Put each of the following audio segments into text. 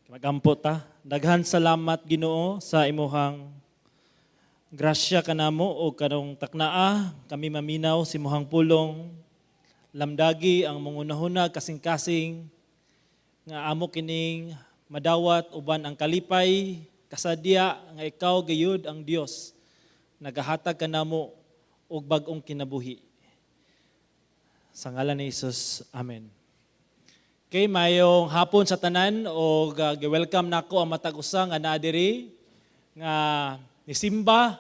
Magampo ta. Daghan salamat, Ginoo, sa imuhang grasya kanamo o karong taknaa kami maminaw sa imuhang pulong. Lamdagi ang among hunahuna, kasing-kasing nga amo kining madawat uban ang kalipay kasadya nga ikaw gayud ang Dios nagahatag kanamo og bag-ong kinabuhi. Sa ngalan ni Jesus. Amen. Okay, mayong hapon sa tanan o gi-welcome nako ang matag usa nga naa diri nga nisimba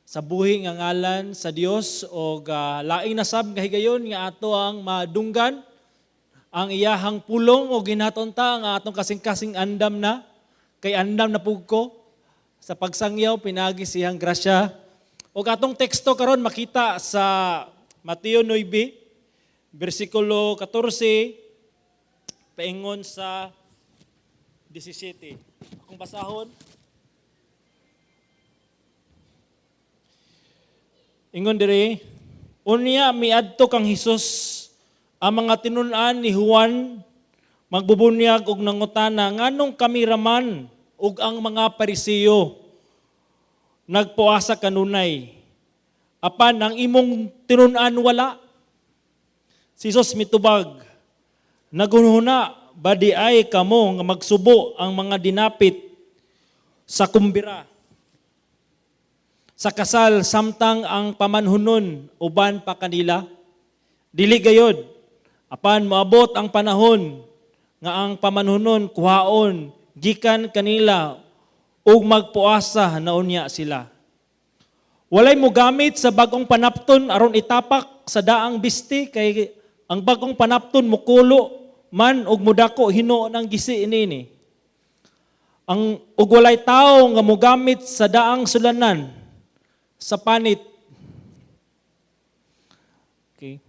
sa buhi nga ngalan sa Dios o laing nasab nga higayon nga ato ang madunggan ang iyahang pulong o ginaton ta nga atong kasing-kasing andam na kay andam na pug ko sa pagsangyaw pinagi siyang grasya. Og atong teksto karon makita sa Mateo 9 bersikulo 14 paingon sa 17. Akong basahon. Ingon diri, unya miadto kang Hesus ang mga tinun-an ni Juan magbubunyag og nangutana, "Nganong kami raman ug ang mga Pariseo nagpuasa kanunay, apan ang imong tinun-an wala?" Si Jesus mitubag, "Nagunhuna ba di ay kamo nga magsubo ang mga dinapit sa kumbira sa kasal samtang ang pamanhunon uban pa kanila? Dili gayod. Apan moabot ang panahon nga ang pamanhunon kuhaon gikan kanila ug magpuasa na unya sila. Walay mogamit sa bag-ong panapton aron itapak sa daang biste kay ang bag-ong panapton mukulo man ug mudako hinuon ang gisi niini. Ang ug walay tawo nga mogamit sa daang sudlanan sa panit." Okay.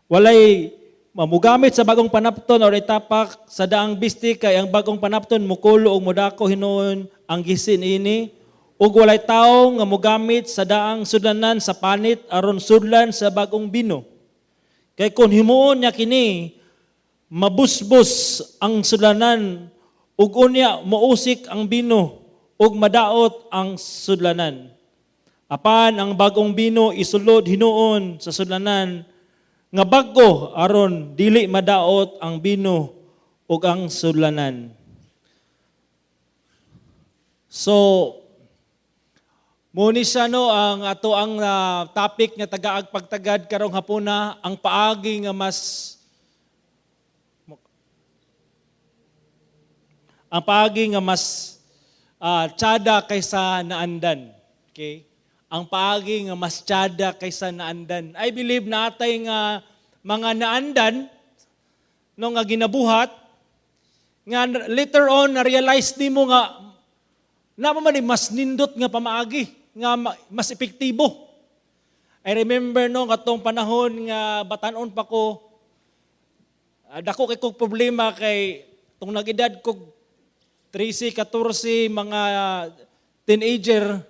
"Walay mamugamit sa bagong panapton or itapak sa daang biste kay ang bagong panapton mukulo ug mudako hinuon ang gisi niini. Ug walay tawo nga mogamit sa daang sudlanan sa panit aron sudlan sa bagong bino. Kay kung himuon niya kini, mabusbos ang sudlanan ug unya mousik ang bino ug madaot ang sudlanan. Apan ang bagong bino isulod hinuon sa sudlanan nga bag-o aron dili madaot ang bino ug ang sudlanan." So, muni siya, no, ang ato ang topic nga tagaag pagtagad karong hapuna, ang paagi nga mas tsada kaysa naandan. Okay? Ang paagi nga mas tsada kaysa naandan. I believe na atay nga mga naandan no nga ginabuhat nga later on na realize nimo nga na man ni mas nindot nga pamaagi nga mas epektibo. I remember no katong panahon nga batanon pa ko, dako kay kog problema kay tong nag-edad kog 13, 14, mga teenager,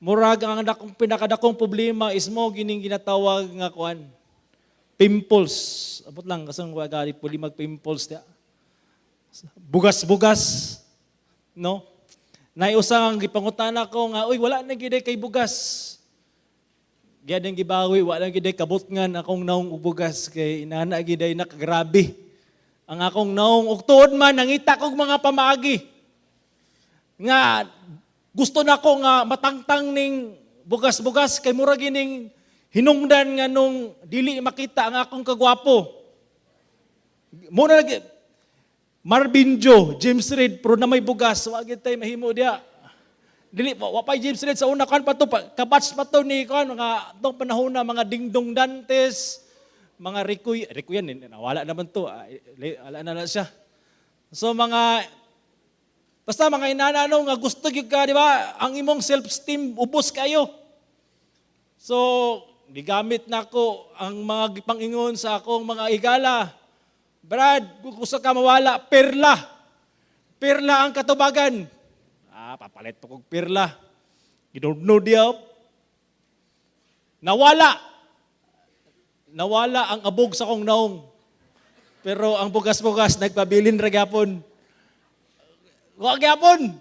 murag ang dakong pinakadakong problema is mo gining ginatawag nga kuan, pimples. Abot lang kasang wa gali puli mag pimples dia. Bugas-bugas, no? Naiusa ang gipangutana ko nga, "Uy, wala na gid kay bugas." Giyan ang gibawi, wala gid kabutngan akong naong og bugas kay inana gid ay nakagrabe ang akong naong ug tuod man nangita kog mga pamaagi nga gusto nako nga matangtang ning bugas-bugas kay mura gining hinungdan nga nung dili makita ang akong kagwapo. Muna lagi Marvin Joe, James Reid, pero na may bugas, wa gid tay mahimo diya. Dili wa pa James Reid sa una kan pa to, kabatch pa to ni kan mga tong panahon na mga Dingdong Dantes, mga Rico, Rico yan, eh, nawala naman to, ah, wala na na siya. So mga basta mga inana no nga gusto gyud ka, di ba? Ang imong self-esteem ubos kayo. So, gigamit nako ang mga gipangingon sa akong mga higala. "Brad, kung gusto ka mawala, perla. Perla ang katubagan." Ah, papalit ko kog perla. Gidudno diya. Nawala. Nawala ang abog sa kong naong. Pero ang bugas-bugas, nagpabilin ra gyapon. Wa gyapon.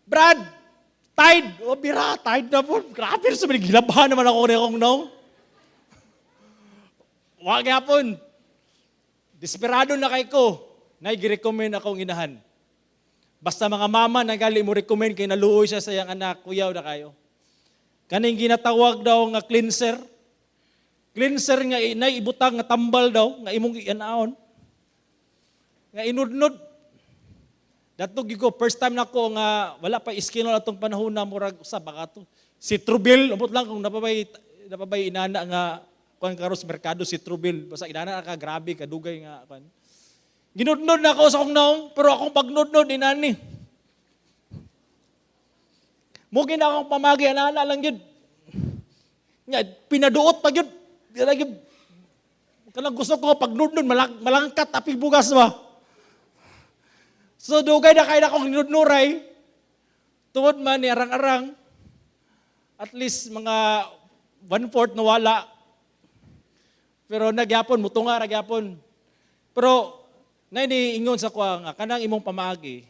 Brad, Tide. O bira, Tide na po. Grabe, sa gilabhan naman ako ni akong no. Wa gyapon. Desperado na kay ko. Nay gi-recommend akong inahan. Basta mga mama na gali mo recommend kay naluoy siya sa iyang anak, kuyaw na kayo. Kaning ginatawag daw nga cleanser. Cleanser nga nay ibutang nga tambal daw nga imong ianaon. Nga inudnod. Dato gyud ko first time nako nga wala pa iskinol atong panahon na, murag usa baka to. Si Trubil, umot lang kung napabay inana nga kuan karon sa merkado si Trubil, basta inana ka, grabe kadugay nga kuan. Ginudnod na ako sa akong naong, pero akong pagnudnod inani. Mo gina akong pamagi, ana lang yun. Nga, pinaduot pa yun. Lagi, kanang gusto ko pagnudnod, malangkat apig bugas ba. So dugay na kay na akong ginudnuray. Tungod man ni arang-arang, at least mga one-fourth na wala. Pero nagyapon, mutunga ra gyapon. Pero nay ni ingon sa kuha nga kanang imong pamaagi.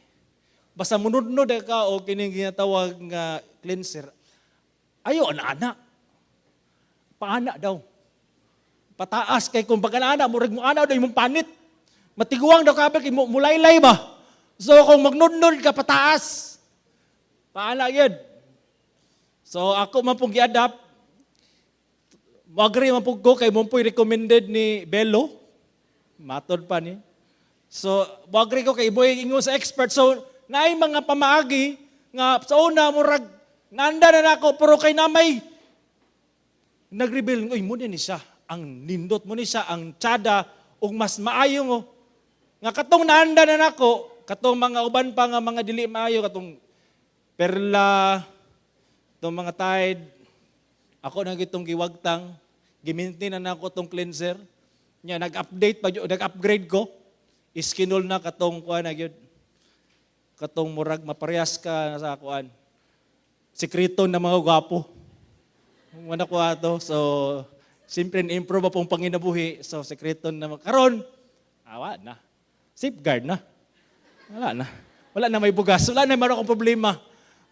Basta munudnod ka o kining ginatawag nga cleanser. Ayo ana-ana. Paana daw. Pataas kay kung pag ana murag mo ana daw imong panit. Matiguang daw kabel kay mulaylay ba. So kung magnudnod ka pataas. Paana gyud. So ako man pong gi-adapt, mo-agree man pud ko kay mo po'y recommended ni Bello. Matod pa ni. So, mo-agree ko kay iboy ingon sa expert. So, naay mga pamaagi nga sa una murag nanda na nako, pero kay na may nag-reveal, uy, mo ni siya ang nindot, mo ni siya ang tsada ug mas maayo mo. Nga katong naanda na nako, katong mga uban pa nga mga dili maayo, katong Perla, katong mga Tide, ako na gitong giwagtang, giminti na nako tong cleanser. Nya nag-update pa gyud, nag-upgrade ko. Iskinol na katong kuan na gyud. Katong murag maparehas ka sa kuan. Sekreto na mga gwapo. Wala ko ato. So, siyempre, improve pa pong panginabuhi. So, sekreto na karon, awa na. Safeguard na. Wala na. Wala na may bugas. Wala na meron akong problema.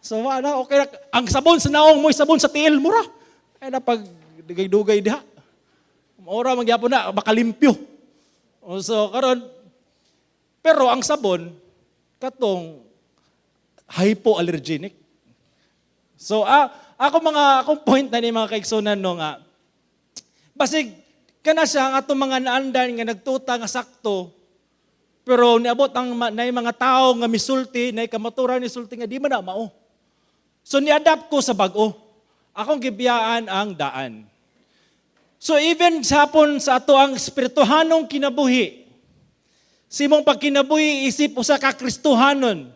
So, wala na. Okay na. Ang sabon sa naong mo, sabon sa tiil mo ra. Ay na pag dugay-dugay diha. Ora magyapon na, makalimpyo. O, so, karon, pero ang sabon, katong hypoallergenic. So, ako mga akong point na ni mga kaigsunan no nga basig kana siya ang atong mga naandan nga nagtuta nga sakto, pero niabot ang nay mga tao nga misulti, nay kamaturan ni sulti nga di man na mao. So ni-adapt ko sa bag-o. Akong gibiyaan ang daan. So even sa hapon sa ato ang espirituhanong kinabuhi, sa imong pagkinabuhi isip usa ka Kristohanon,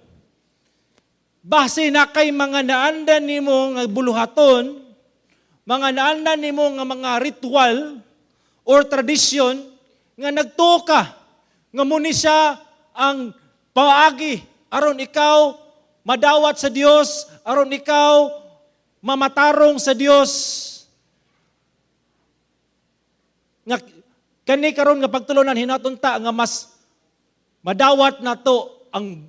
base na kay mga naandan nimo nga buluhaton, mga naandan nimo nga mga ritual or tradisyon nga nagtuo ka nga muni siya ang paagi aron ikaw madawat sa Dios, aron ikaw mamatarong sa Dios. Nga kani karon nga pagtulunan, hinaton ta nga mas madawat nato ang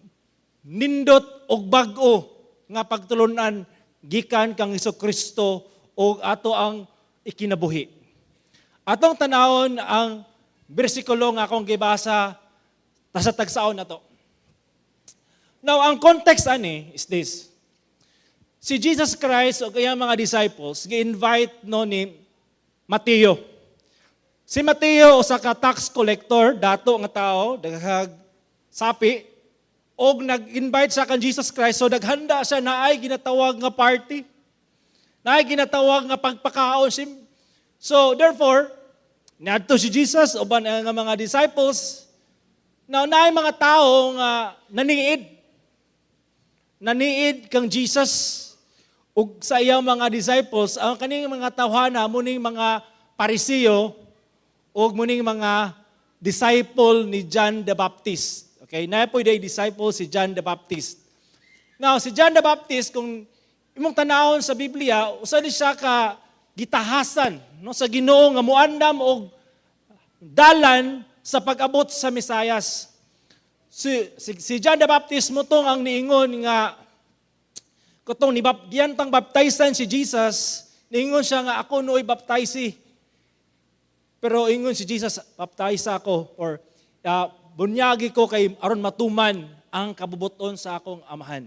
nindot og bag-o nga pagtulunan gikan kang Kristo og ato ang ikinabuhi. Atong tanawon ang bersikulo nga akong gibasa ta sa tagsaon na to. Now, ang context ani is this. Si Jesus Christ o kaya mga disciples gi-invite no ni Mateo. Si Mateo usa ka tax collector, dato nga tao, daghag sapi, og nag-invite siya kan Jesus Christ. So naghanda siya, naay ginatawag nga party. Naay ginatawag nga pagpakaon. So therefore, niadto si Jesus uban ang mga disciples. Now naay mga tao nga naniid. Naniid kang Jesus ug sa iyang mga disciples. Ang kaning mga tawhana muning mga Pariseo ug muning mga disciple ni John the Baptist. Okay, naa po'y day disciple si John the Baptist. Now, si John the Baptist, kung imong tanawon sa Biblia, usa ni siya ka gitahasan no sa Ginoo nga muandam og dalan sa pag-abot sa Mesayas. Si John the Baptist mo tong ang niingon nga kutong ni giyantang baptisan si Jesus, niingon siya nga ako nooy baptize. Pero ingon si Jesus, "Baptize ako or bunyagi ko kay aron matuman ang kabubuton sa akong Amahan."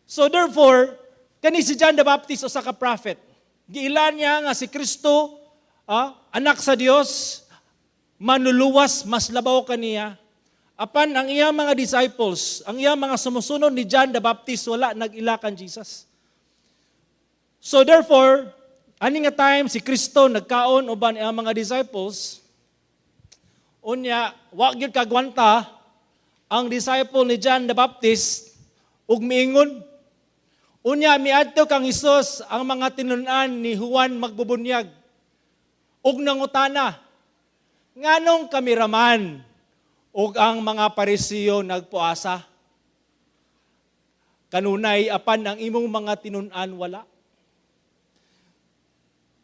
So therefore, kani si John the Baptist usa ka prophet. Giila niya nga si Kristo, anak sa Dios, manluluwas, mas labaw kaniya. Apan ang iyang mga disciples, ang iyang mga sumusunod ni John the Baptist, wala nag-ila kan Jesus. So therefore, ani nga time si Kristo nagkaon uban ang mga disciples, unya wa gyud kagwanta ang disciple ni John the Baptist ug miingon. Unya miadto kang Hesus ang mga tinun-an ni Juan magbubunyag ug nangutana, "Nganong kami raman ug ang mga Parisiyo nagpuasa kanunay, apan ang imong mga tinun-an wala?"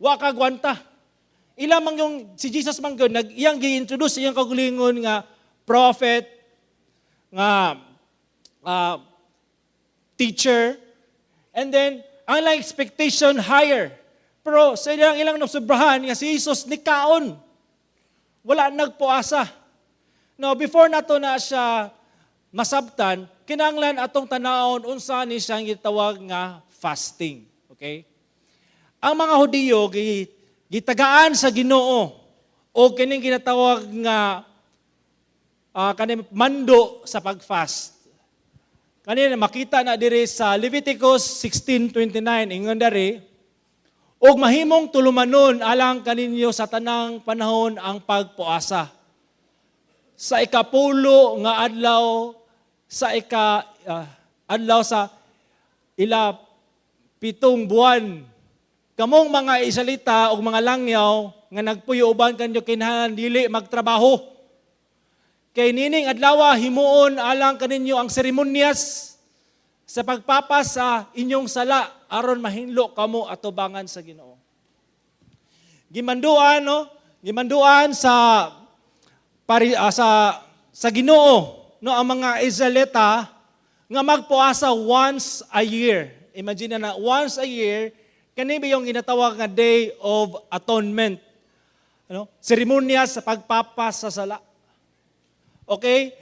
Wa kagwanta. Ila man yung si Jesus man gyud nag iyang gi-introduce iyang kaugalingon nga prophet, nga teacher, and then ang ilang expectation higher. Pero sa ilang nasubrahan nga si Jesus nikaon. Wala nagpuasa. Now, before nato na siya masabtan, kinahanglan atong tanawon unsa ni siyang gitawag nga fasting. Okay? Ang mga Hudiyo gitagaan sa Ginoo o kining ginatawag nga kaning mando sa pag-fast. Kanina makita na diri sa Leviticus 16:29, ingon diri, "Ug mahimong tulumanon alang kaninyo sa tanang panahon ang pagpuasa. Sa ikapulo nga adlaw sa ika adlaw sa ila 7 buwan, kamong mga Israelita ug mga langyaw nga nagpuyo uban kanyo kinahanglan dili magtrabaho. Kay nining adlaw himuon alang kaninyo ang seremonyas sa pagpapas sa inyong sala aron mahinlo kamo atubangan sa Ginoo." Gimanduan, no? Gimanduan sa pari, sa Ginoo, no, ang mga Israelita nga magpuasa once a year. Imagine na, once a year, kani ba yung ginatawag nga Day of Atonement. Ano? Seremonya sa pagpapas sa sala. Okay?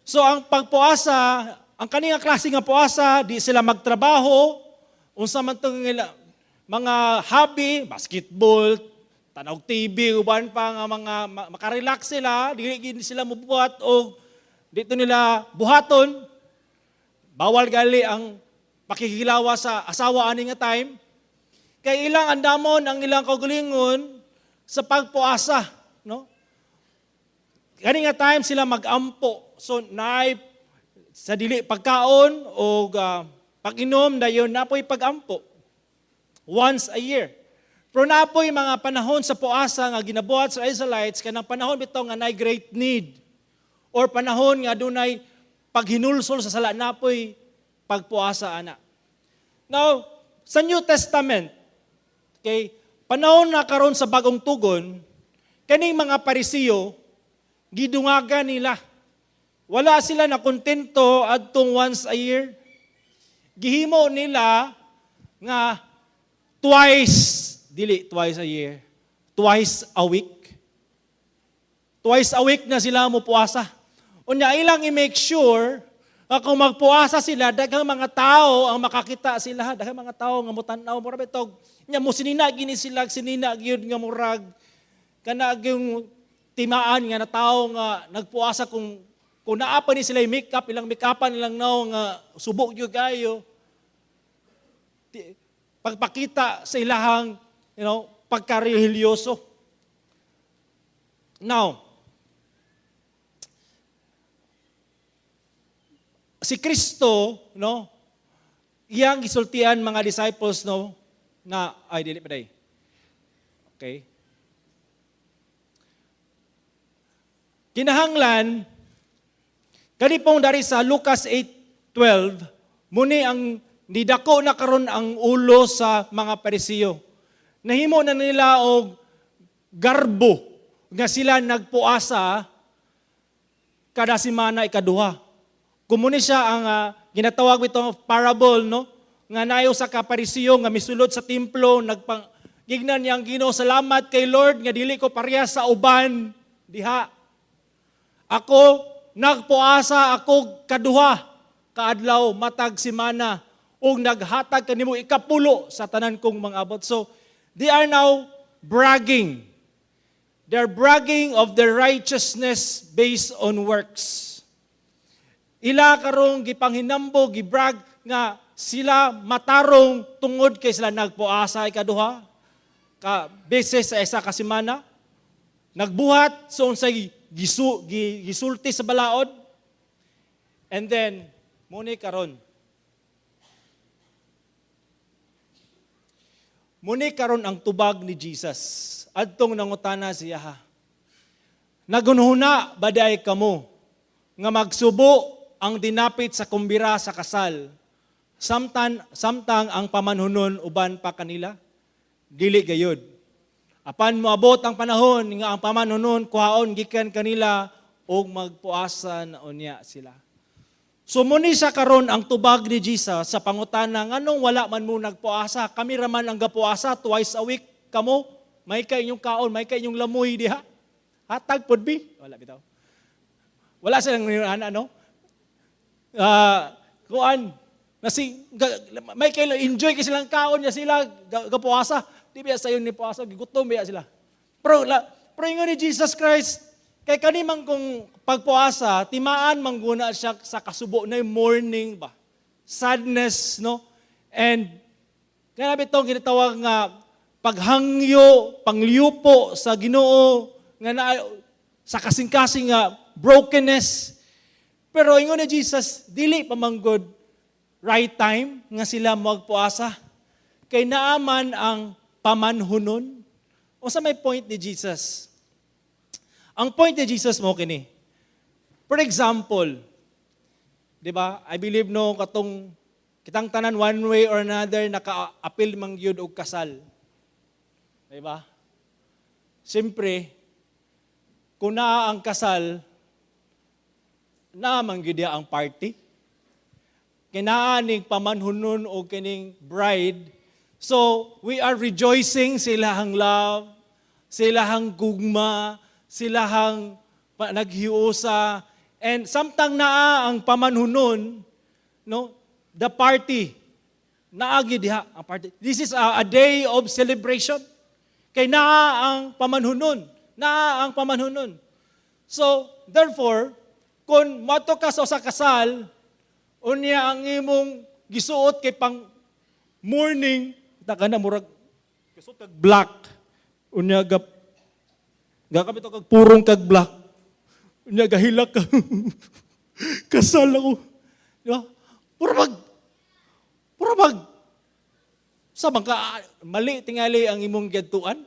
So ang pagpuasa, ang kaninga klase nga puasa, di sila magtrabaho, unsa man tong mga hobby, basketball, tanaw TV, uban pa nga mga makarelax sila, di gid sila mubuhat o dito nila buhaton. Bawal gali ang pakikilawa sa asawa ani nga time. Kay ilang andamon ang ilang kaugalingon sa pagpuasa, no? Kani nga time sila magampo. So naay sa dili pagkaon o pag-inom, dayon napoy pagampo. Once a year. Pero napoy mga panahon sa puasa nga ginabuhat sa Israelites kanang panahon bitaw nga naay great need or panahon nga dunay paghinulsol sa sala, napoy pagpuasa ana. Now, sa New Testament, okay, panahon na karon sa Bagong Tugon, kaning mga Parisiyo gidungagan nila. Wala sila na kontento adtong once a year. Gihimo nila nga twice, dili twice a year, twice a week. Twice a week na sila mo puasa. Unya ilang i-make sure nga kung magpuasa sila, daghang mga tao ang makakita sila, daghang mga tao nga motan-aw, mura bitog. Nya mo sinina gini sila, sinina gyud nga murag kana yung timaan nga na tao nga nagpuasa kung naa pa ni sila yung makeup, ilang make-upan nilang naong nga subo gyud kayo. Pagpakita sa ilahang pagkareligyoso. Now, si Kristo, no, iyang gisultian mga disciples, no, na, ay, dili pa day. Okay. Kinahanglan, kani pong dari sa Lucas 8:12, muni ang nidako na karon ang ulo sa mga Parisiyo. Nahimo na nila og garbo nga sila nagpuasa kada semana ikaduha. Kuno siya ang ginatawag itong parable, no? Nga naay usa ka Parisiyo nga misulod sa templo, nagpang gignan niya ang Ginoo, "Salamat kay Lord nga dili ko parehas sa uban diha. Ako nagpuasa ako kaduha kaadlaw matag semana ug naghatag kanimo ikapulo sa tanan kong mga abot." So they are now bragging. They're bragging of their righteousness based on works. Ila karong gipanghinambo, gibrag nga sila matarong tungod kay sila nagpuasa ikaduha ka beses sa isa ka semana, nagbuhat so unsay gisulti sa balaod. And then muni karon ang tubag ni Jesus adtong nangutana siya ha, "Nagunhuna ba diay kamo nga magsubo ang dinapit sa kumbira sa kasal samtang ang pamanhunon uban pa kanila? Dili gayud. Apan moabot ang panahon nga ang pamanhunon kuhaon gikan kanila ug magpuasa na unya sila." So muni sa karon ang tubag ni Jesus sa pangutana, "Nganong wala man mo nagpuasa? Kami raman ang gapuasa twice a week. Kamo, may kay inyong kaon, may kay inyong lamoy diha. Hatag pod bi." Wala bitaw. Wala silang ano. Kuan nasi may kay enjoy kay silang kaon niya sila gapuasa. Di ba sayon ni puasa, gigutom biya sila. Pero ingon ni Jesus Christ, kay kani man kung pagpuasa, timaan mangguna siya sa kasubo na yung mourning ba. Sadness, no? And kaya bitong ginatawag nga paghangyo, pangliupo sa Ginoo nga na sa kasing-kasing nga brokenness. Pero ingon ni Jesus, dili pa manggod right time nga sila magpuasa. Kay naaman ang pamanhunon. Unsa may point ni Jesus? Ang point ni Jesus mo kini. For example, 'di ba? I believe, no, katong kitang tanan, one way or another naka-apil man gyud og kasal. 'Di ba? Siyempre, kung naa ang kasal, naa man gyud ang party. Kinaa ning pamanhunon o kining bride. So, we are rejoicing silahang love, silahang gugma, silahang naghiusa. And samtang naa ang pamanhunon, no, the party, naagi diha ang party. This is a day of celebration. Kay naa ang pamanhunon. Naa ang pamanhunon. So, therefore, kung moadto ka sa usa kasal, unya ang imong gisuot kay pang mourning, ta ka na murag gisuot kag black. Unya gap gakamit kag purong kag black. Unya gahilak ka. "Kasal ako." Di ba? Pura mag sa bang ka, mali tingali ang imong giadtuan.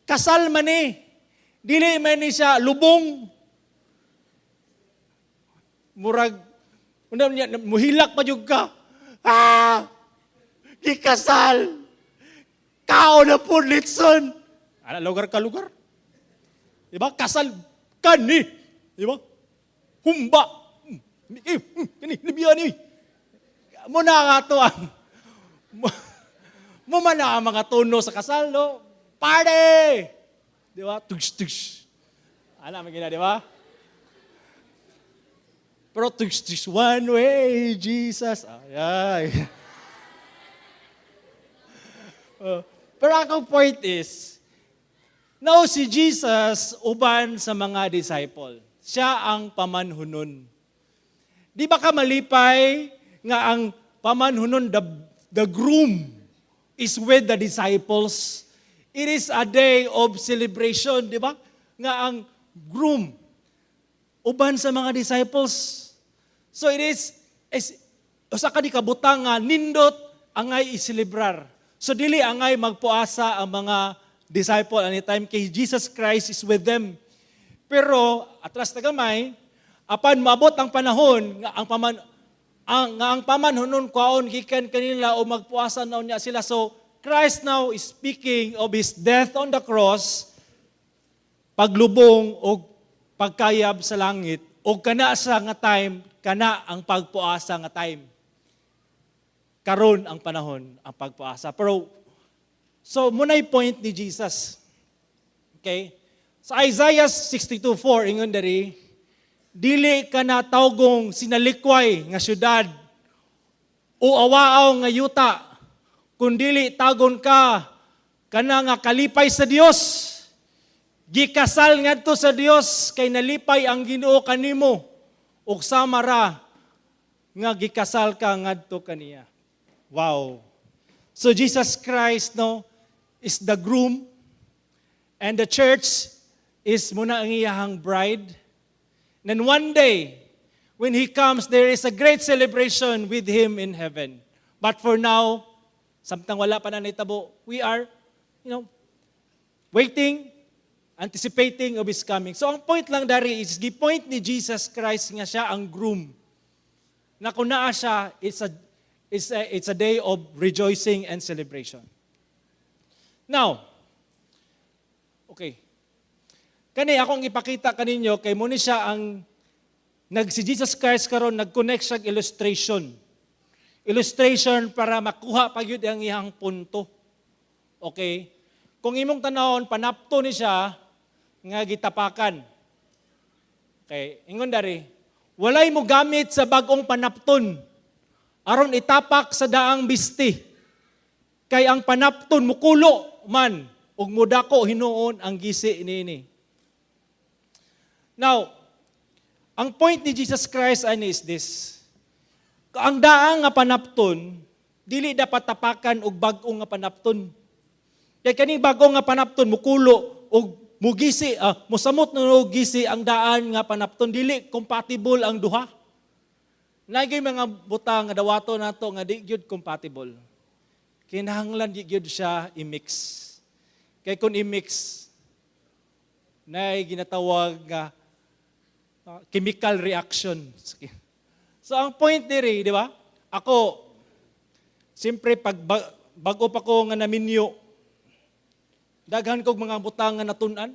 Kasal man ni. Dili man ni siya lubong. Murag una niya muhilak pa jud ka. "Ah! Gikasal. Kao na po litson." Ana lugar ka lugar. Di ba? Kasal kani. Di ba? Humba. Eh, kani libya ni. Mo na nga to ang mo man na ang mga tono sa kasal, no? Party! Di ba? Tugs, tugs. Ana, may gina, di ba? Pero tugs, tugs, one way, Jesus. Ay, ay. Pero akong point is, now si Jesus uban sa mga disciple. Siya ang pamanhunon. Di ba ka malipay nga ang pamanhunon, the groom, is with the disciples? It is a day of celebration, di ba? Nga ang groom, uban sa mga disciples. So it is usa ka di kabutang nga nindot angay iselebrar. So dili angay magpuasa ang mga disciple anytime kay Jesus Christ is with them. Pero atras na gamay, apan maabot ang panahon nga ang pamanhunon kwaon gikan kanila o magpuasa na unya sila. So Christ now is speaking of his death on the cross, paglubong o pagkayab sa langit. O kana sa nga time, kana ang pagpuasa nga time. Karon ang panahon ang pagpuasa. Pero so muna'y point ni Jesus. Okay? Sa Isaiah 62:4, ingon diri, "Dili ka na tawgong sinalikway nga syudad o awaaw nga yuta, kundili tagon ka kana nga kalipay sa Dios. Gikasal ngadto sa Dios, kay nalipay ang Ginoo kanimo ug sama ra nga gikasal ka ngadto kaniya." Wow. So Jesus Christ, no, is the groom and the church is muna ang iyahang bride. And then one day, when He comes, there is a great celebration with Him in heaven. But for now, samtang wala pa na nahitabo, we are waiting, anticipating of His coming. So ang point lang dari is, gi-point ni Jesus Christ nga siya ang groom. Na kung naa siya, it's a day of rejoicing and celebration. Now, okay. Kani akong ipakita kaninyo kay mo ni siya ang nag si Jesus Christ karon nag-connect siya og illustration. Illustration para makuha pa gyud ang iyang punto. Okay? Kung imong tanawon, panapto ni siya nga gitapakan. Okay, ingon dari, "Walay mo gamit sa bag-ong panapton aron itapak sa daang bisti. Kay ang panapton mukulo man ug mudako hinuon ang gisi niini." Now, ang point ni Jesus Christ ani is this. Ang daang nga panapton, dili dapat tapakan og bag-o nga panapton. Kay kaning bag-o nga panapton mukulo og mugisi, musamot na og gisi ang daan nga panapton, dili compatible ang duha. Nagay mga butang nga dawato nato nga di gyud compatible. Kinahanglan di gyud siya i-mix. Kay kung i-mix, nay ginatawag nga chemical reaction. So ang point diri, di ba? Ako, siyempre pag bago pa ko nga naminyo, daghan kog mga butang nga natun-an.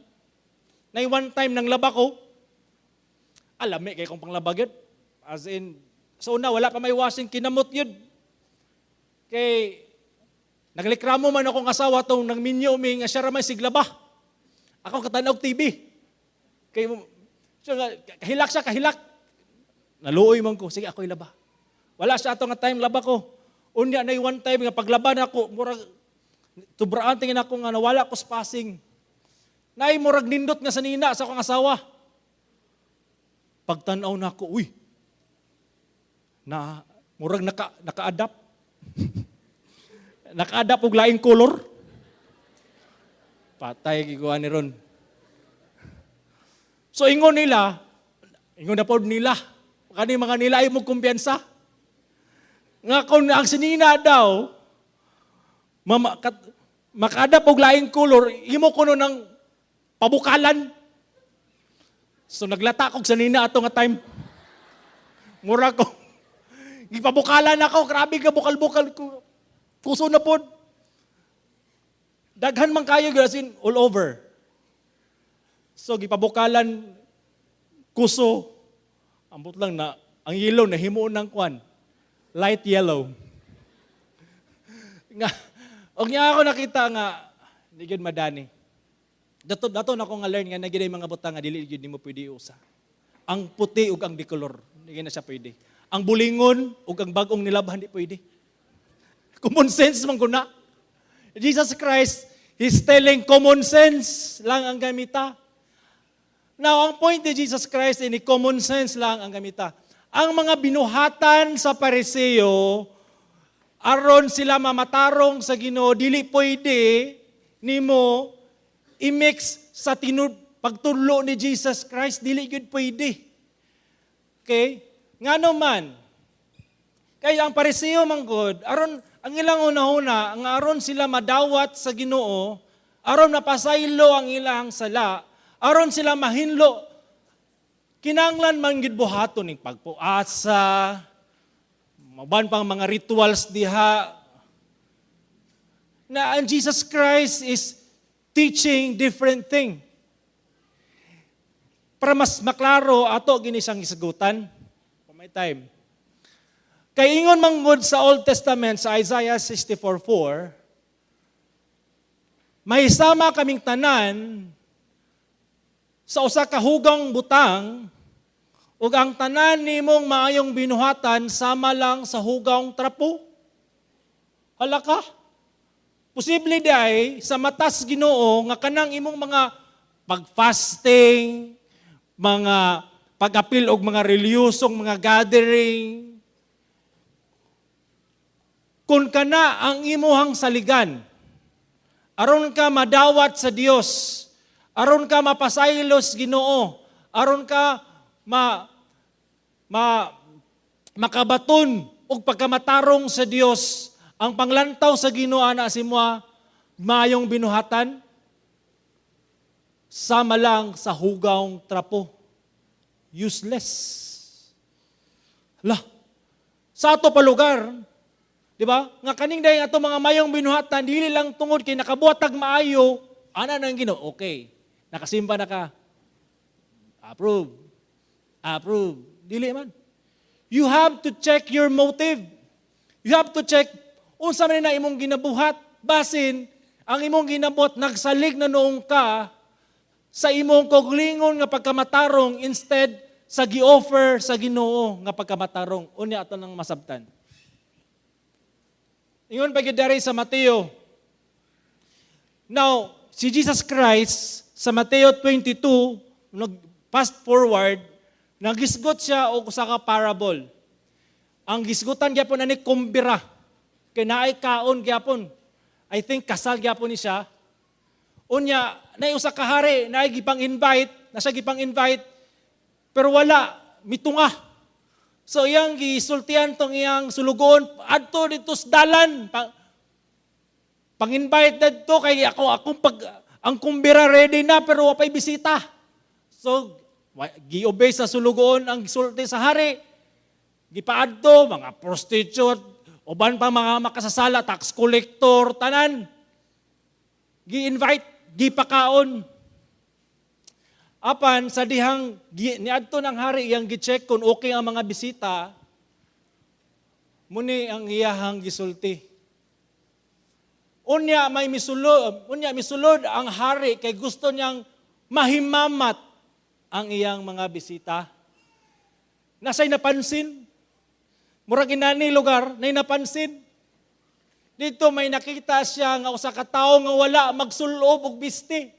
Nay one time nang laba ko, alami kay kong panglaba gyud. As in, sa una wala pa may washing, kinamot yun. Kay naglikramo man akong asawa tong nang minyo mi nga siya ra may siglaba. Ako katanaw TV. Kay siya nga, kahilak siya, kahilak. Naluoy man ko, sige, ako ilaba. Wala siya ato nga time, laba ko. Unya na one time nga paglaba na ako, murag tubraan tingin ako nga nawala ko spacing. Naay murag nindot nga sanina sa akong asawa. Pagtanaw na ako, uy, na murag naka-adapt. Naka-adapt og laing color. Patay giguan ni ron. So ingon nila, ingon na pod nila, kani mga nila ay mo kumpiyansa. Nga kung ang sinina daw, maka-adapt og laing color, imo kuno ng pabukalan. So naglata kog sanina ato nga time. Mura ko. Gipabukalan ako, grabe ka bukal-bukal ko. Kuso na pod. Daghan man kayo, as in all over. So gipabukalan kuso. Ambot lang na ang yellow na himuon ng kwan. Light yellow. Nga og niya ako nakita nga di gyud madani. Dato dato na ko nga learn nga na mga butang nga dili gyud nimo pwede usa. Ang puti ug ang dikolor, di na siya pwede. Ang bulingon ug ang bag-ong nilabhan, di pwede. Common sense man kuna. Jesus Christ, He's telling common sense lang ang gamita. Now, ang point ni Jesus Christ ini common sense lang ang gamita. Ang mga binuhatan sa Pariseo, aron sila mamatarong sa Ginoo, dili pwede nimo i-mix sa tinud pagtudlo ni Jesus Christ, dili gyud pwede. Okay? Ngano man? Kaya ang Pariseo man gud, aron ang ilang una-una, ang aron sila madawat sa Ginoo, aron mapasaylo ang ilang sala, aron sila mahinlo, kinanglan man gid buhaton ning pagpuasa, maban pang mga rituals diha. Na ang Jesus Christ is teaching different thing. Para mas maklaro, ato gini siyang hisgutan. For my time. Kay ingon manggod sa Old Testament sa Isaiah 64:4, "Mahisama kaming tanan sa usa ka hugawng butang, ug ang tanan nimong maayong binuhatan sama lang sa hugawng trapo." Hala ka. Posible diay sa matas Ginoo nga kanang imong mga pag-fasting, mga pag-apil og mga reliyosong mga gathering, kung kana ang imuhang saligan, aron ka madawat sa Dios, aron ka mapasaylos Ginoo, aron ka ma ma makabaton og pagkamatarong sa Dios, ang panglantaw sa Ginoo ana sa imoha maayong binuhatan sama lang sa hugawng trapo. Useless. Lah, sa ato pa lugar, di ba? Nga kaning dayang ato mga mayong binuhatan, dili lang tungod kay nakabuhat tag maayo, ana nang Ginoo, okay. Nakasimba na ka. Approve. Approve. Dili man. You have to check your motive. You have to check unsa man na imong ginabuhat. Basin ang imong ginabuhat nagsalig na noong ka sa imong kaugalingon nga pagkamatarong instead sa gi-offer sa Ginoo nga pagkamatarong. Unya ato nang masabtan. Ingon pa gyud dari sa Mateo. Now, si Jesus Christ sa Mateo 22, nag fast forward, nagisgot siya og usa ka parable. Ang gisgutan gyapon ani kumbira. Kay naay kaon gyapon. I think kasal gyapon ni siya. Unya, naay usa ka hari, naay gipang invite, nasa gipang invite, pero wala, mitunga. So iyang gisultian tong iyang sulugoon adto dito sa dalan. Pang-invite didto kay ako akong pag ang kumbira ready na pero wa pay bisita. So gi-obey sa sulugoon ang gisulti sa hari. Gipaadto mga prostitute, uban pa mga makasasala, tax collector, tanan. Gi-invite, gipakaon. Apan sa dihang niadto ng hari iyang gi-check kung okay ang mga bisita, muni ang iyahang gisulti. Unya may misulod, unya misulod ang hari kay gusto niyang mahimamat ang iyang mga bisita. Nasa'y napansin. Murag inani lugar, nay napansin. Dito may nakita siya nga usa ka tawo nga wala magsulob og bisti.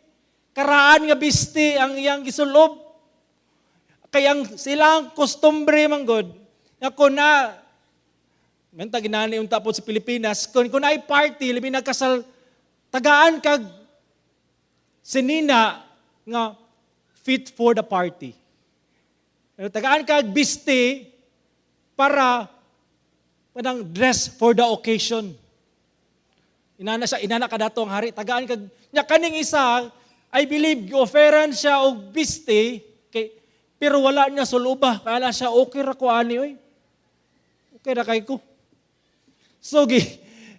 Karaan nga bisti ang iyang gisulob. Kay ang silang kostumbre manggod nga kun na menta ginani unta po sa Pilipinas, kung ay party labi nagkasal, tagaan kag sinina nga fit for the party. Pero tagaan kag bisti para panang dress for the occasion. Inana siya, inana kadato ang hari, tagaan kag nya kaning isa, I believe gi-offeran siya og bisti kay pero wala niya suluba. Kaya siya, "Okay ra ko ani oy. Okay ra kay ko." So gi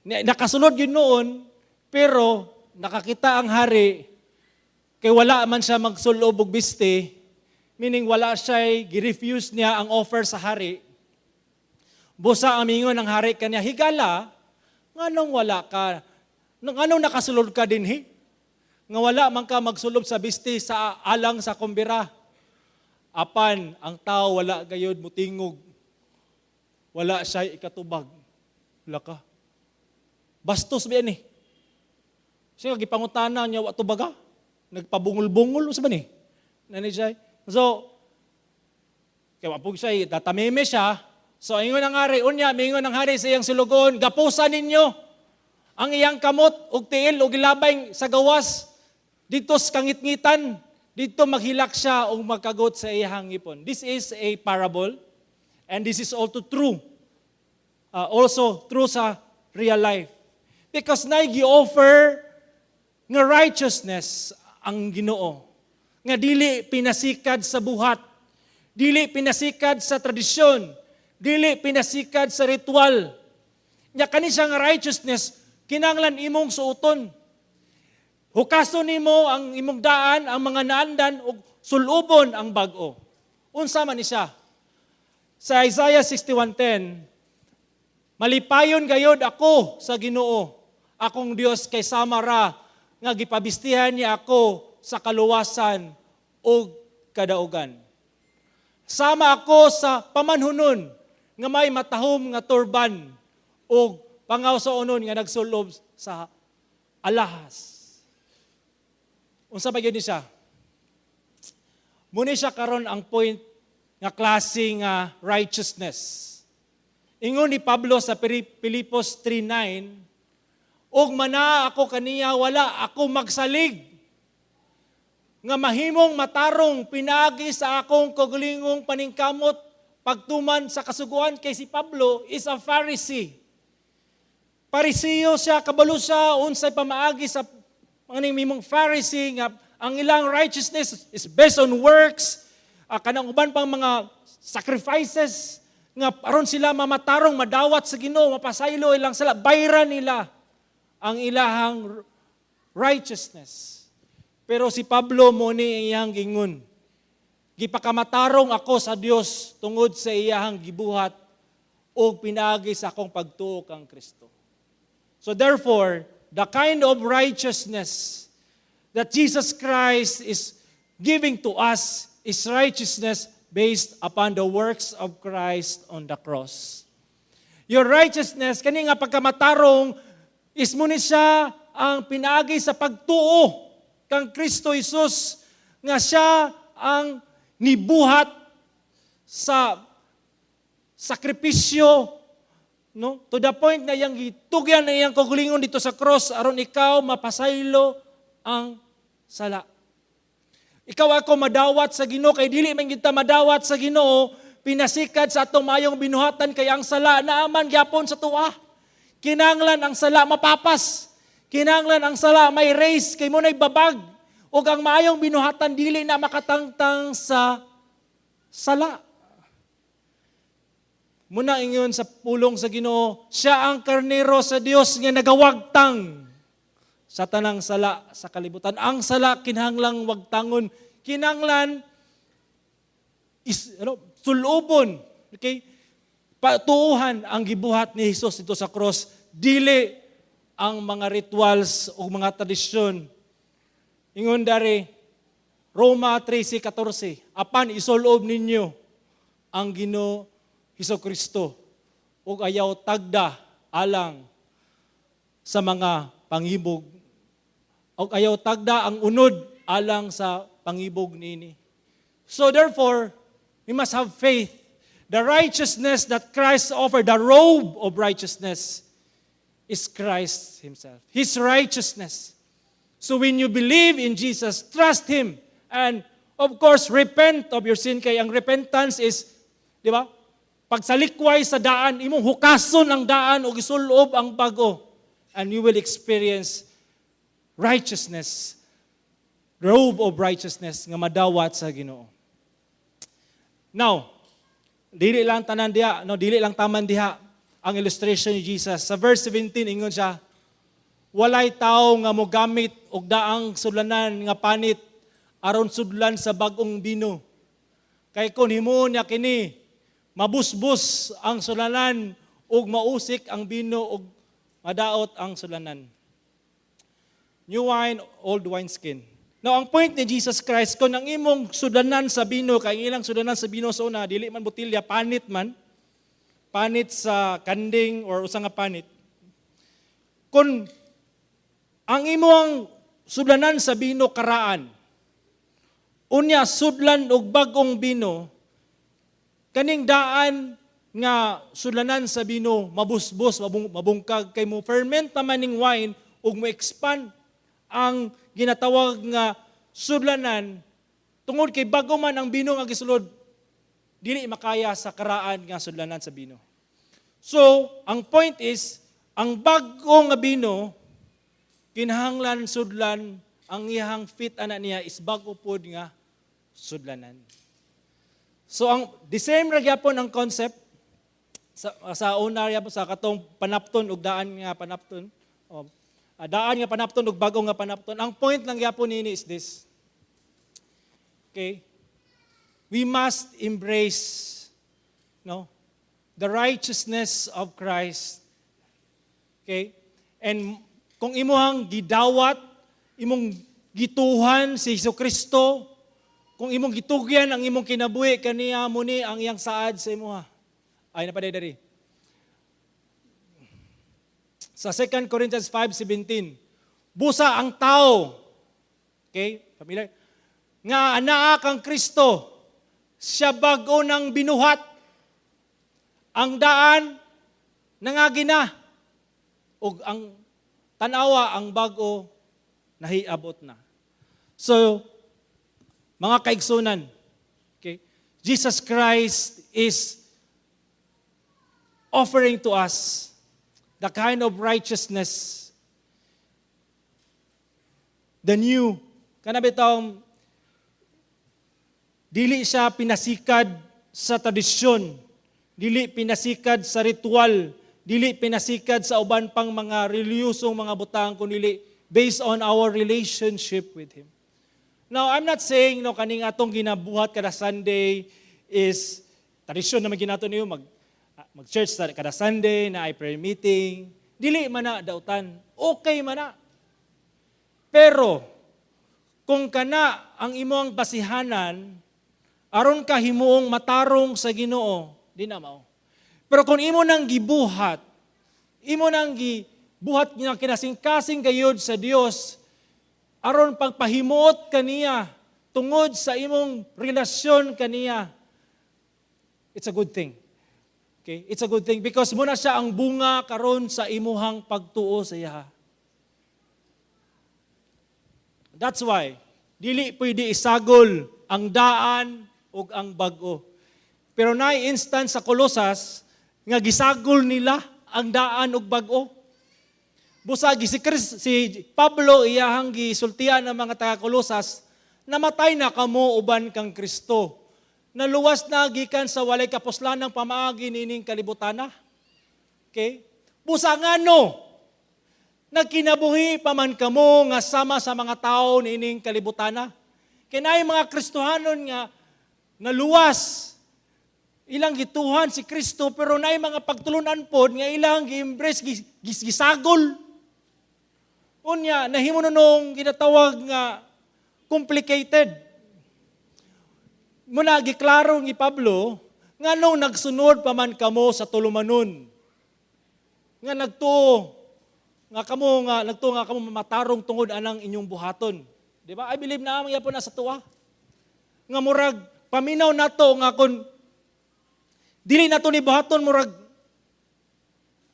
nakasulod yun noon, pero nakakita ang hari kay wala man siya magsulob og bisti, meaning wala siya, gi-refuse niya ang offer sa hari. Busa amingon ng hari kanya, "Higala, nganong wala ka, nganong nakasulod ka dinhi? Nga wala man ka magsulob sa bisti sa alang sa kumbira?" Apan ang tao wala gayod mutingog. Wala siya ikatubag. Wala ka. Bastos ba yan eh? Siya gipangutana niya, wa tubaga. Nagpabungol-bungol sa ba ni? Nani siya. So, kaya wa po siya, tatameme siya. So, ingon ang hari, unya, mingon ang hari sa iyang sulugoon, "Gapusan ninyo ang iyang kamot ug tiil ug ilabay sa gawas dito sa kangitngitan. Dito maghilak siya ug magkagot sa iyang ngipon." This is a parable and this is also true. Also true sa real life. Because nay gi-offer nga righteousness ang Ginoo. Nga dili pinasikad sa buhat, dili pinasikad sa tradisyon, dili pinasikad sa ritual. Nya kani siya nga righteousness kinahanglan imong suoton. Hukason nimo ang imong daan, ang mga naandan ug Sulubon ang bag-o. Unsa man ni siya? Sa Isaiah 61:10, "Malipayon gayod ako sa Ginoo, akong Dios, kay sama ra nga gipabistihan niya ako sa kaluwasan ug kadaugan. Sama ako sa pamanhunon nga may matahom nga turban ug pangawsaonon nga nagsulob sa alahas." Unsa ba gyud ni siya? Muni siya karon ang point nga klase nga righteousness. Ingon ni Pablo sa Filipos 3:9, "Ug manaa ako kaniya, wala ako magsalig nga mahimong matarong pinaagi sa akong kaugalingong paningkamot pagtuman sa kasuguan," kay si Pablo is a Pharisee. Parisiyo siya, kabalo siya unsay pamaagi sa mga mimong Pharisee nga ang ilang righteousness is based on works, kanang uban pang mga sacrifices nga aron sila mamatarong, madawat sa Ginoo, mapasaylo ilang sala, bayran nila ang ilahang righteousness. Pero si Pablo, mo ni iyang gingon, "Gipakamatarong ako sa Dios tungod sa iyahang gibuhat ug pinaagi sa akong pagtuo kang Kristo." So therefore, the kind of righteousness that Jesus Christ is giving to us is righteousness based upon the works of Christ on the cross. Your righteousness, kani nga pagkamatarong, is mo ni siya ang pinaagi sa pagtuo kang Kristo Jesus nga siya ang nibuhat sa sakripisyo, no, to the point na iyang gitugyan na iyang kaugalingon dito sa cross aron ikaw mapasaylo ang sala. Ikaw, ako, madawat sa Ginoo, kay dili man kita madawat sa Ginoo pinasikad sa atong mayong binuhatan, kay ang sala naaman gyapon sa atoa. Kinanglan ang sala mapapas. Kinanglan ang sala ma-erase kay mo na'y babag. Ug ang maayong binuhatan dili na makatangtang sa sala. Muna ingon sa pulong sa Ginoo, siya ang karnero sa Dios nga nagawagtang sa tanang sala sa kalibutan. Ang sala kinahanglang wagtangon, kinahanglan is ano, sulubon, okay? Patuuhan ang gibuhat ni Jesus dito sa cross, dili ang mga rituals o mga tradisyon. Ingon dari Roma 13:14, "Apan isulob ninyo ang Ginoo Hesus Kristo ug ayaw tagda alang sa mga pangibog, ug ayaw tagda ang unod alang sa pangibog nini." So therefore, we must have faith. The righteousness that Christ offered, the robe of righteousness, is Christ Himself. His righteousness. So when you believe in Jesus, trust Him, and of course, repent of your sin. Kay ang repentance is, di ba? Pagsalikway sa daan, imong hukason ang daan o isulob ang bago. And you will experience righteousness, robe of righteousness nga madawat sa Ginoo. Now, dili lang tanan diha, no, dili lang taman diha ang illustration ni Jesus. Sa verse 17, ingon siya, "Walay tao nga mogamit og daang sudlanan nga panit aron sudlan sa bag-ong bino. Kay kon himuon niya kini, mabusbos ang sudlanan ug mausik ang bino ug madaot ang sudlanan." New wine, old wineskin. Now, ang point ni Jesus Christ, kung ang imong sudlanan sa bino, kay ang ilang sudlanan sa bino sa una, dili man botilya, panit man, panit sa kanding or usa nga panit. Kung ang imong sudlanan sa bino karaan, unya sudlan og bag-ong bino, kaning daan nga sudlanan sa bino mabusbos, mabungkag, kay mo ferment naman ning wine ug mo expand ang ginatawag nga sudlanan tungod kay bago man ang bino nga gisulod, dili makaya sa karaan nga sudlanan sa bino. So, ang point is, ang bag-o nga bino kinahanglan sudlan, ang iyang fit ana niya is bag-o pod nga sudlanan. So ang the same ra gyapon ang concept sa una gyapon sa katong panapton ug daan nga panapton. Oh, daan nga panapton ug bag-o nga panapton. Ang point lang gyapon nini is this. Okay? We must embrace, no, the righteousness of Christ. Okay? And kung imuhang gidawat, imong gituhan si Hesus Kristo, kung imong gitugyan ang imong kinabuhi kaniya, mo ni ang iyang saad sa imuha. Ay napaday diri. Sa 2 Corinthians 5:17, busa ang tao, okay, familiar, nga anaa kang Kristo, siya bag-o ng binuhat, ang daan nangagi na, ug ang tanawa, ang bag-o nahiabot na. So, mga kaigsunan, okay, Jesus Christ is offering to us the kind of righteousness, the new, kana bitawng dili siya pinasikad sa tradisyon, dili pinasikad sa ritual, dili pinasikad sa uban pang mga reliyosong mga butang, kundi based on our relationship with Him. Now, I'm not saying, no, kaning atong ginabuhat kada Sunday is tradisyon naman ginato niyo mag church kada Sunday na ay prayer meeting. Dili man na dautan. Okay man na. Pero kung kana ang imong basihanan aron ka himuong matarong sa Ginoo, di na mao. Pero kung imo nang gibuhat, imo nang gibuhat nga kinasingkasing gayud sa Dios aron pagpahimuot kaniya tungod sa imong relasyon kaniya, it's a good thing. Okay? It's a good thing because muna siya ang bunga karon sa imuhang pagtuo sa iya. That's why dili pwede isagol ang daan ug ang bag-o. Pero naay instance sa Colosas nga gisagol nila ang daan ug bag-o. Busa si Pablo, iyahang gisultian ng mga taga Colosas, "Namatay na kamo uban kang Kristo. Naluwas na gikan sa walay kapuslanang pamaagi nining kalibutana." Okay? Busa ngano nagkinabuhi pa man kamo nga sama sa mga tao niining kalibutana? Kay mga Kristohanon nga naluwas, ilang gituhan si Kristo, pero naay mga pagtulunan pod nga ilang gi-embrace, gisagol. Unya nahimo nung ginatawag nga complicated. Muna giklaro ni Pablo, nganong nagsunod pa man kamo sa tulumanon nga nagtuo nga kamo, nga nagtuo nga kamo matarong tungod anang inyong buhaton? Di ba? I believe na ang yapon na sa tuwa. Nga murag paminaw nato nga kun dili nato ni buhaton, murag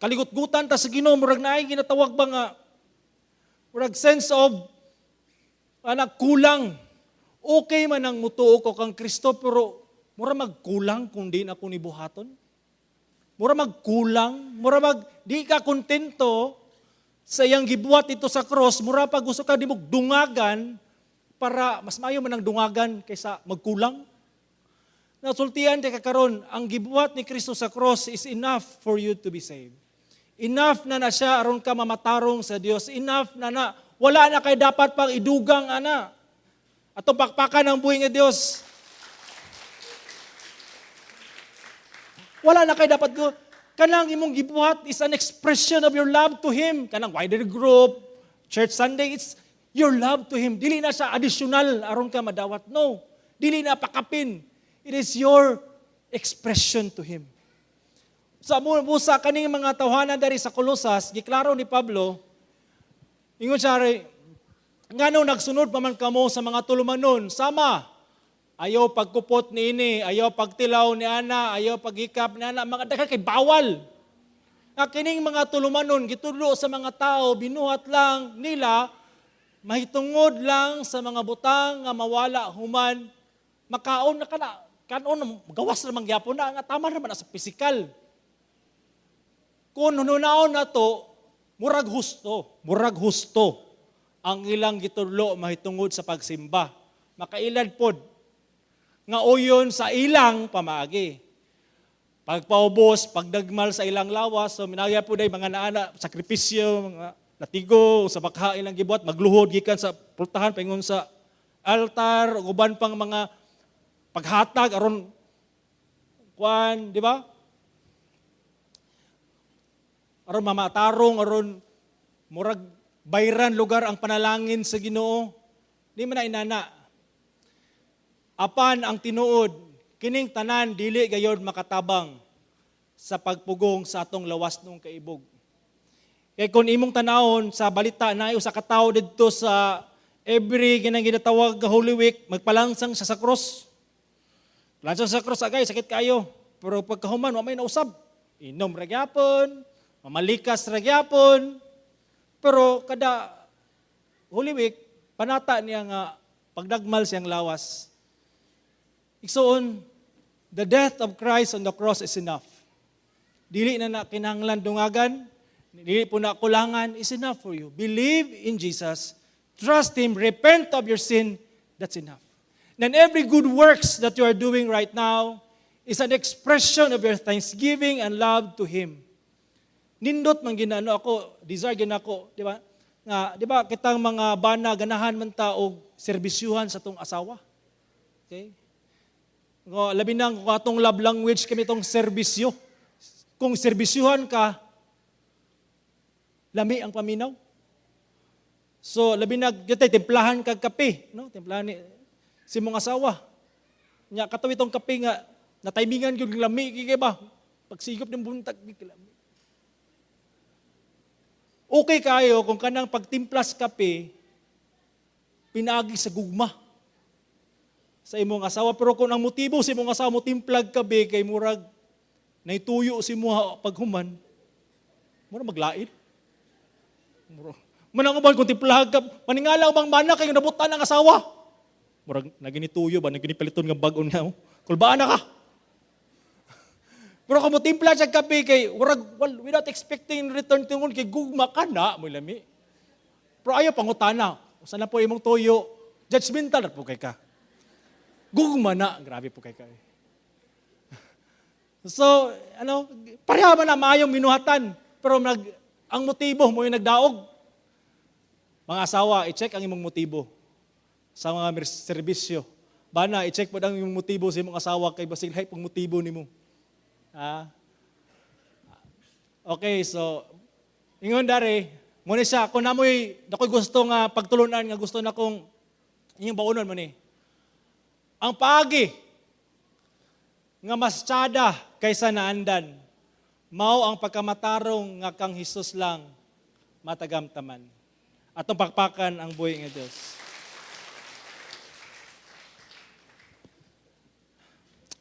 kaligot-gutan ta sa Ginoo, murag naay ginatawag ba nga murag sense of anak kulang. Okay man ang mutuo ko kang Kristo, pero mura magkulang kung di na ko ni buhaton. Mura magkulang, mura mag di ka kontento sa iyang gibuhat ito sa cross, mura pa gusto ka di mo dungagan para mas maayo man ang dungagan kaysa magkulang. Nasultian di ka karon, ang gibuhat ni Kristo sa cross is enough for you to be saved. Enough na na siya aron ka mamatarong sa Dios. Enough na na. Wala na kay dapat pang idugang ana. Atong pakpakan ang buhi nga Dios. Wala na kay dapat go. Kanang imong gibuhat is an expression of your love to Him. Kanang wider group, church Sunday, it's your love to Him. Dili na siya additional aron ka madawat. No. Dili na pakapin. It is your expression to Him. Sa busa kaning mga tawhana dari sa Colosas, giklaro ni Pablo, ingon siya rin, "Ngano nagsunod pa man kamo sa mga tulumanon, sama, ayaw pagkupot ni ini, ayaw pagtilaw ni ana, ayaw paghikap ni ana," mga daghan kay bawal. Nga kining mga tulumanon, gitudlo sa mga tao, binuhat lang nila, mahitungod lang sa mga butang nga mawala human, makaon na kana, kanon, gawas naman gyapon na, nga tama naman na sa pisikal. Kung hunaon na to, murag husto ang ilang gitudlo mahitungod sa pagsimba. Makailad pod nga uyon sa ilang pamaagi. Pagpaubos, pagdagmal sa ilang lawas, so minagya po day mga naana, sakripisyo, mga latigo, sa bakha ilang gibuhat, magluhod gikan sa pultahan, paingon sa altar ug uban pang mga paghatag aron kuan, di ba? Aron mamatarong, aron murag bayran lugar ang panalangin sa Ginoo. Di man na inana. Apan ang tinuod, kining tanan dili gayod makatabang sa pagpugong sa atong lawas nung kaibog. Kay kung imong tanawon sa balita na usa ka tawo didto sa every kinang ginatawag nga Holy Week, magpalangsang siya sa cross. Langsang sa cross agay, sakit kayo. Pero pagkahuman, wa may nausab. Inom ra gyapon, mamalikas ra gyapon. Pero kada Holy Week, panata niya nga pagdagmal siyang lawas. Igsoon, the death of Christ on the cross is enough. Dili na na kinahanglan dungagan, dili po na kulangan, is enough for you. Believe in Jesus, trust Him, repent of your sin, that's enough. Then every good works that you are doing right now is an expression of your thanksgiving and love to Him. Nindot man ginano ako, desire ginako, di ba? Nga, di ba, kitang mga bana ganahan man ta og serbisyuhan sa tong asawa. Okay? Nga, labi na kung atong love language kami tong serbisyo. Kung serbisyuhan ka, lami ang paminaw. So, labi na, gyud timplahan kag kape, no? Timplahan ni si mong asawa. Nya katawi tong kape nga nataymingan gyud lami kay ba? Pagsigop ng buntag lami. Okay kayo kung kanang pagtimplas kape pinaagi sa gugma sa imong asawa, pero kung ang motibo sa imong asawa mo timplag kape kay murag naituyo si mo paghuman, murag maglain. Murag manang uban kung timplahag ka, maningalaw bang mana kay nabutan ang asawa. Murag naginituyo ba, naginipaliton nga bag-o niya. Oh. Kulbaan na ka. Pero kung mo timpla siya kape kay murag well, without expecting return tungod kay gugma ka na mo lami. Pero ayaw pangutana. Usa na po imong tuyo, judgmental na po kay ka. Gugma na, grabe po kay ka. Eh. So, ano, pareha man na maayong binuhatan, pero ang motibo mo yung nagdaog. Mga asawa, i-check ang imong motibo sa mga serbisyo. Bana, i-check po ang imong motibo sa imong asawa kay basig lahi pong motibo nimo. Ah. Okay, so ingon dare, mo ni siya kung namoy nakoy gusto nga pagtulunan nga gusto na kong inyong baunon mo ni. Ang paagi nga mas tsada kaysa naandan, mao ang pagkamatarong nga kang Hesus lang matagamtaman. Atong pakpakan ang buhi nga Dios.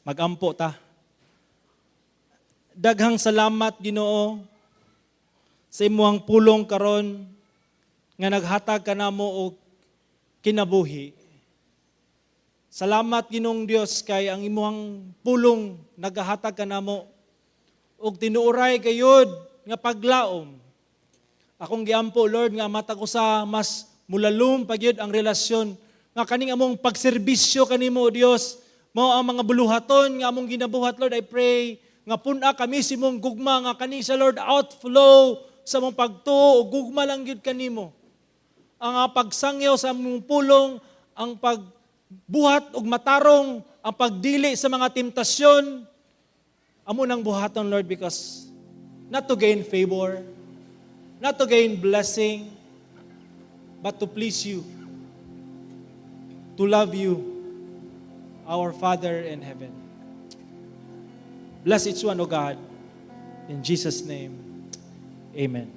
Magampo ta. Daghang salamat, Ginoo, sa imuhang pulong karon nga naghatag kanamo og kinabuhi. Salamat, Ginoong Dios, kay ang imuhang pulong nagahatag kanamo og tinuoray gayud nga paglaom. Akong giampo, Lord, nga matag usa mas mulalom pa gyud ang relasyon nga kaning among pagserbisyo kanimo, O Dios, mao ang mga buluhaton nga among ginabuhat. Lord, I pray nga pun-a kami sa imong gugma nga kani sa Lord outflow sa among pagtuo o gugma lang gyud kanimo. Ang pagsangyaw sa among pulong, ang pagbuhat og matarong, ang pagdili sa mga temptasyon, amo nang buhaton, Lord, because not to gain favor, not to gain blessing, but to please you, to love you, our Father in heaven. Bless each one, O God. In Jesus' name, amen.